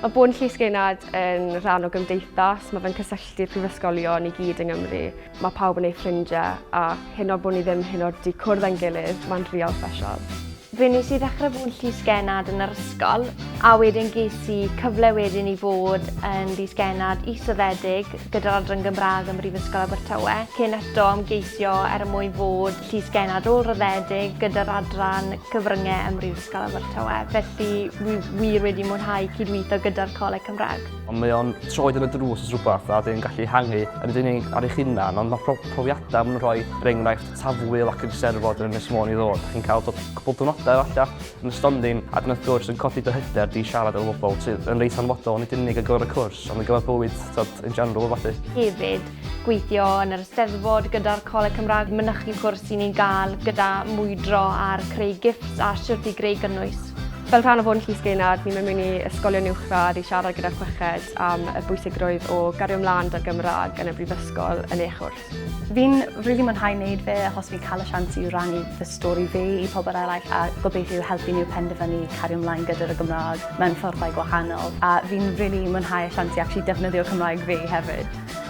Mae bod yn llysgennad yn rhan o gymdeithas, mae fe'n cysylltu'r prifysgolion i gyd yng Nghymru. Mae pawb yn ei ffrindiau a hyn oed bod ni ddim hyn oed 'di cwrdd â'n gilydd, mae'n real special. Fe wnes i ddechrau fod yn llysgennad yn yr ysgol a wedyn ges i cyfle wedyn i fod yn llysgennad israddedig gyda'r adran Gymraeg ym Mhrifysgol Abertawe cyn eto ymgeisio er mwyn fod llysgennad ôl-raddedig gyda'r adran cyfryngau ym Mhrifysgol Abertawe. Felly wi wir wedi mwynhau cydweithio gyda'r Coleg Cymraeg. Ond mae o'n troed yn y drws os rhywbeth a dyn gallu ehangu yn unig ar eich hunan ond mae profiadau maen nhw'n rhoi er enghraifft Tafwyl ac yn Eisteddfod yn Ynys Môn i ddod. Dach chi'n cael dod cwpl diwrnodau falle yn y stondin a dyna wrth gwrs yn codi dy hyder di siarad efo bobl sydd yn reit hanfodol nid yn unig ar gyfer y cwrs ond ar gyfer bywyd t'od in general a ballu. Hefyd, gweithio yn yr Eisteddfod gyda'r Coleg Cymraeg, mynychu cwrs i ni'n gael gyda mwydro ar creu gifts a shwt i greu gynnwys. Fel rhan o fod yn llys-gennad, ni'n mynd mewn i ysgolion uwchradd i siarad gyda'r chweched am y bwysigrwydd o gario mlaen 'da'r Gymraeg yn y brifysgol yn eich cwrs. Fi'n rili mwynhau wneud fe achos fi'n cael y siawns i rannu fy stori fi i pobl eraill a gobeithio helpu nhw penderfynu cario ymlaen gyda'r y Gymraeg mewn fforddau gwahanol. A fi'n rili mwynhau y siawns i actually defnyddio Cymraeg fi hefyd.